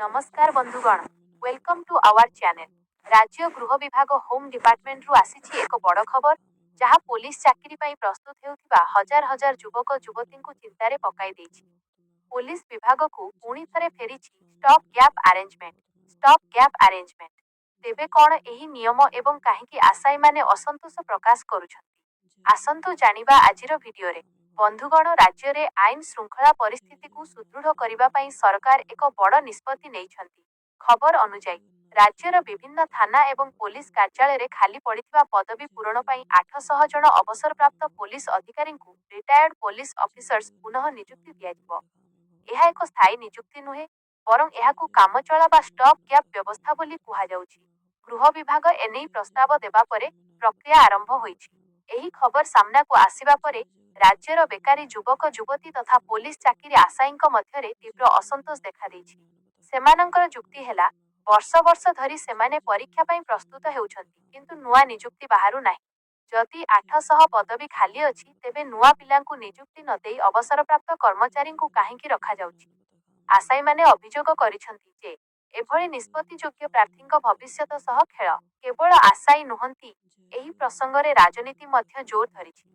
ନମସ୍କାର ବନ୍ଧୁଗଣ, welcome to our channel। ରାଜ୍ୟ ଗୃହ ବିଭାଗ, ହୋମ୍ ଡିପାର୍ଟମେଣ୍ଟରୁ ଆସିଛି ଏକ ବଡ଼ ଖବର, ଯାହା ପୋଲିସ ଚାକିରି ପାଇଁ ପ୍ରସ୍ତୁତ ହେଉଥିବା ହଜାର ହଜାର ଯୁବକ ଯୁବତୀଙ୍କୁ ଚିନ୍ତାରେ ପକାଇ ଦେଇଛି। ପୋଲିସ ବିଭାଗକୁ ପୁଣି ଥରେ ଫେରିଛି stop gap arrangement, stop gap arrangement। ତେବେ କ'ଣ ଏହି ନିୟମ ଏବଂ କାହିଁକି ଆଶାୟୀମାନେ ଅସନ୍ତୋଷ ପ୍ରକାଶ କରୁଛନ୍ତି, ଆସନ୍ତୁ ଜାଣିବା ଆଜିର ଭିଡିଓରେ। ବନ୍ଧୁଗଣ, ରାଜ୍ୟରେ ଆଇନ ଶୃଙ୍ଖଳା ପରିସ୍ଥିତିକୁ ସୁଦୃଢ଼ କରିବା ପାଇଁ ସରକାର ଏକ ବଡ଼ ନିଷ୍ପତ୍ତି ନେଇଛନ୍ତି। ଖବର ଅନୁଯାୟୀ, ରାଜ୍ୟର ବିଭିନ୍ନ ଥାନା ଏବଂ ପୋଲିସ କାର୍ଯ୍ୟାଳୟରେ ଖାଲି ପଡ଼ିଥିବା ପଦବୀ ପୂରଣ ପାଇଁ 800 ଜଣ ଅବସରପ୍ରାପ୍ତ ପୋଲିସ ଅଧିକାରୀଙ୍କୁ, ରିଟାୟାର୍ଡ ପୋଲିସ ଅଫିସର୍ସ, ପୁନଃ ନିଯୁକ୍ତି ଦିଆଯିବ। ଏହା ଏକ ସ୍ଥାୟୀ ନିଯୁକ୍ତି ନୁହେଁ, ବରଂ ଏହାକୁ କାମଚଳା ବା ଷ୍ଟପ୍ ଗ୍ୟାପ୍ ବ୍ୟବସ୍ଥା ବୋଲି କୁହାଯାଉଛି। ଗୃହ ବିଭାଗ ଏନେଇ ପ୍ରସ୍ତାବ ଦେବା ପରେ ପ୍ରକ୍ରିୟା ଆରମ୍ଭ ହୋଇଛି। ଏହି ଖବର ସାମ୍ନାକୁ ଆସିବା ପରେ ରାଜ୍ୟର ବେକାରୀ ଯୁବକ ଯୁବତୀ ତଥା ପୋଲିସ ଚାକିରି ଆଶାୟୀଙ୍କ ମଧ୍ୟରେ ତୀବ୍ର ଅସନ୍ତୋଷ ଦେଖାଦେଇଛି। ସେମାନଙ୍କର ଯୁକ୍ତି ହେଲା, ବର୍ଷ ବର୍ଷ ଧରି ସେମାନେ ପରୀକ୍ଷା ପାଇଁ ପ୍ରସ୍ତୁତ ହେଉଛନ୍ତି, କିନ୍ତୁ ନୂଆ ନିଯୁକ୍ତି ବାହାରୁ ନାହିଁ। ଯଦି 800 ପଦବୀ ଖାଲି ଅଛି, ତେବେ ନୂଆ ପିଲାଙ୍କୁ ନିଯୁକ୍ତି ନ ଦେଇ ଅବସରପ୍ରାପ୍ତ କର୍ମଚାରୀଙ୍କୁ କାହିଁକି ରଖାଯାଉଛି? ଆଶାୟୀମାନେ ଅଭିଯୋଗ କରିଛନ୍ତି ଯେ ଏଭଳି ନିଷ୍ପତ୍ତି ଯୋଗ୍ୟ ପ୍ରାର୍ଥୀଙ୍କ ଭବିଷ୍ୟତ ସହ ଖେଳ। କେବଳ ଆଶାୟୀ ନୁହନ୍ତି, ଏହି ପ୍ରସଙ୍ଗରେ ରାଜନୀତି ମଧ୍ୟ ଜୋର ଧରିଛି।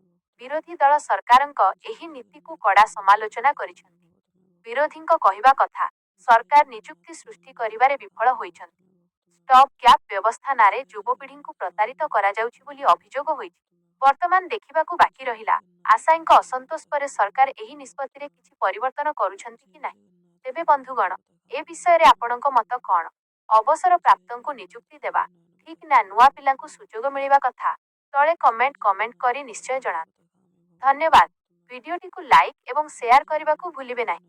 ବିରୋଧୀ ଦଳ ସରକାରଙ୍କ ଏହି ନୀତିକୁ କଡ଼ା ସମାଲୋଚନା କରିଛନ୍ତି। ବିରୋଧୀଙ୍କ କହିବା କଥା, ସରକାର ନିଯୁକ୍ତି ସୃଷ୍ଟି କରିବାରେ ବିଫଳ ହୋଇଛନ୍ତି। ଷ୍ଟପ୍ ଗ୍ୟାପ୍ ବ୍ୟବସ୍ଥା ନାଁରେ ଯୁବପିଢ଼ିଙ୍କୁ ପ୍ରତାରିତ କରାଯାଉଛି ବୋଲି ଅଭିଯୋଗ ହୋଇଛି। ବର୍ତ୍ତମାନ ଦେଖିବାକୁ ବାକି ରହିଲା, ଆଶାୟୀଙ୍କ ଅସନ୍ତୋଷ ପରେ ସରକାର ଏହି ନିଷ୍ପତ୍ତିରେ କିଛି ପରିବର୍ତ୍ତନ କରୁଛନ୍ତି କି ନାହିଁ। ତେବେ ବନ୍ଧୁଗଣ, ଏ ବିଷୟରେ ଆପଣଙ୍କ ମତ କ'ଣ? ଅବସରପ୍ରାପ୍ତଙ୍କୁ ନିଯୁକ୍ତି ଦେବା ଠିକ୍ ନା ନୂଆ ପିଲାଙ୍କୁ ସୁଯୋଗ ମିଳିବା କଥା? ତଳେ କମେଣ୍ଟ କରି ନିଶ୍ଚୟ ଜଣାନ୍ତୁ। ଧନ୍ୟବାଦ। ଭିଡିଓଟିକୁ ଲାଇକ୍ ଏବଂ ସେୟାର କରିବାକୁ ଭୁଲିବେ ନାହିଁ।